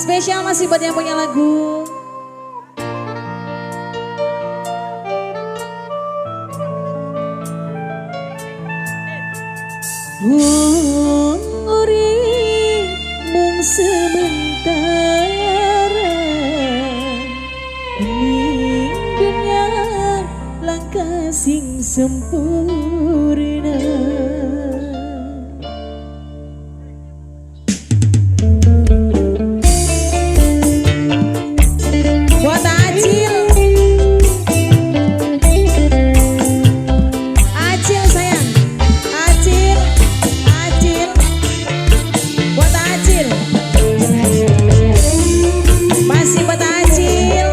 Spesial masih buat yang punya lagu. Wong urip mung sementara, ning dunya langka sing sempurna. Buat Acil, Acil sayang, Acil, Acil, buat Acil, masih buat Acil.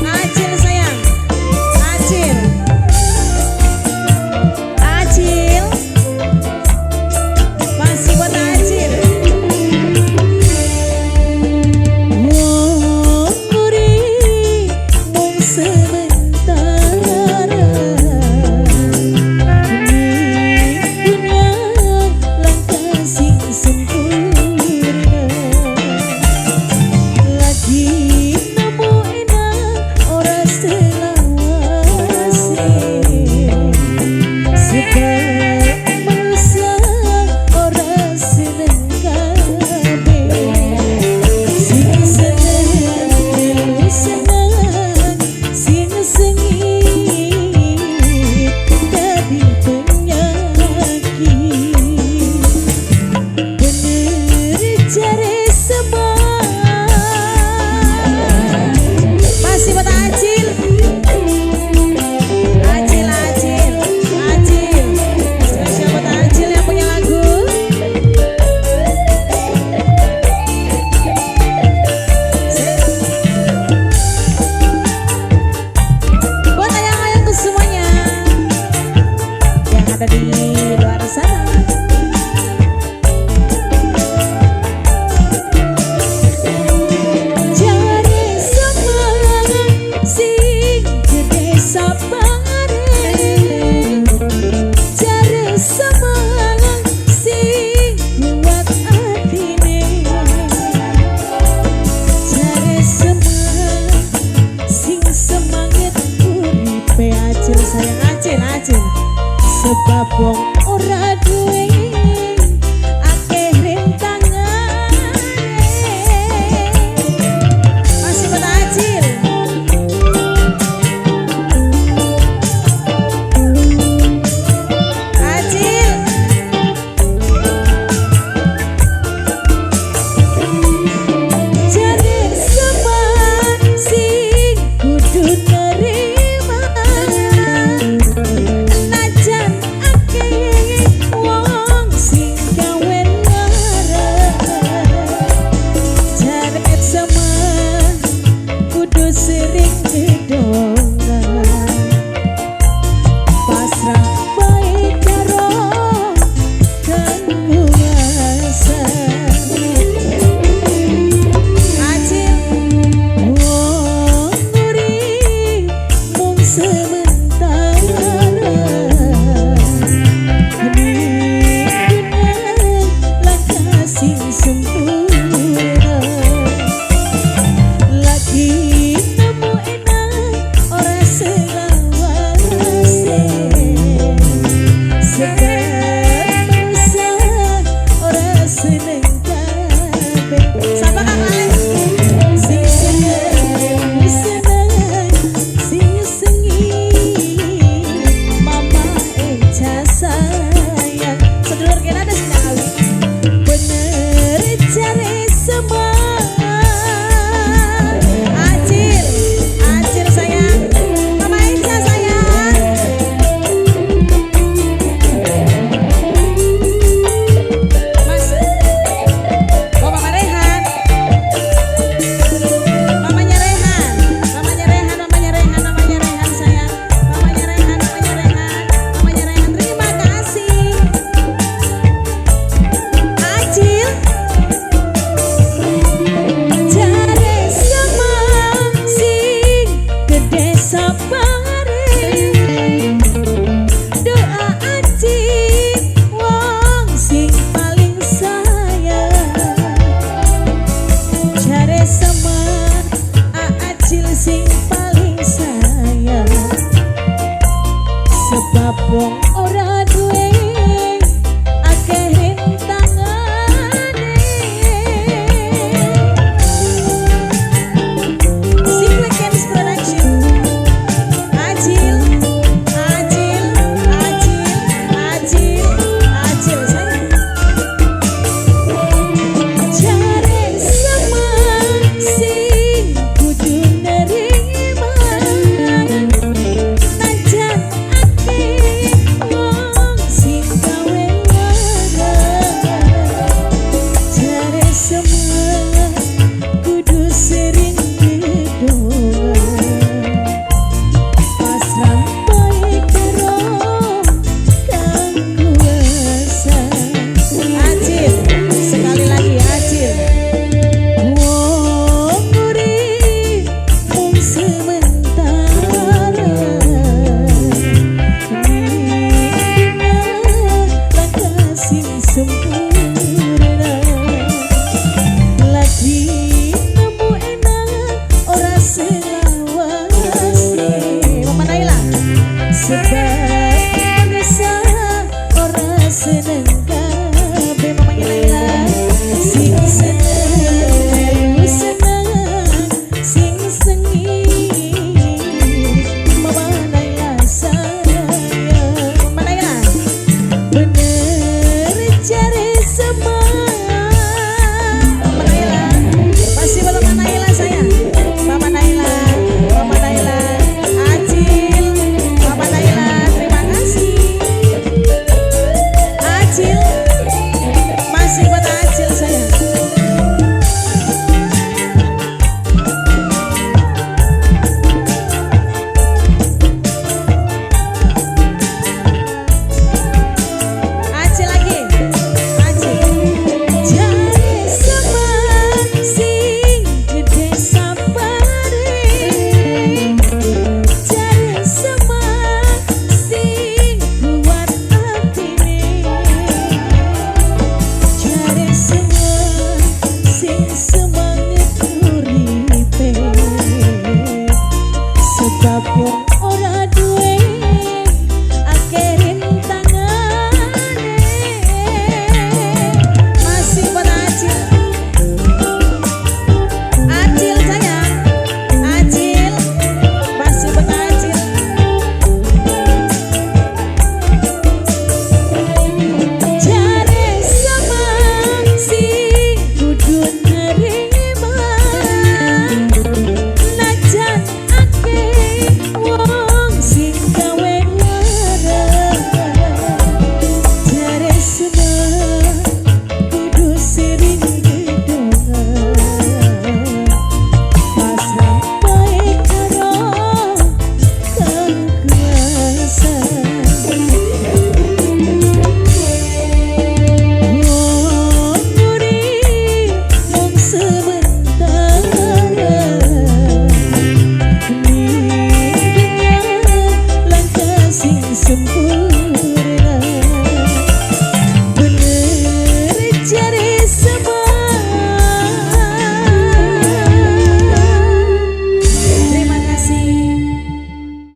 Acil sayang, Acil, Acil, masih buat Acil. Wong urip mung sementara, ning dunya langka sing sempurna. Lagi nemu enak ora selawase, sebab manusia ora seneng kabeh. Sing seneng melu seneng, sing sengit dadi penyakit. Bener jare semua. Masih buat Acil, Acil, Acil, Acil. Spesial buat Acil yang punya lagu. Buat ayang-ayangku semuanya yang ada di luar sana. Jare semangat sing gede sabare, jare semangat sing kuat atine, jare semangat sing semangat uripe. Acil sayang, Acil, Acil, sebab wong ora duwe akeh rintangane. Masih buat Acil. Acil, jare semangat sing kudu nerima, najan akeh Wong.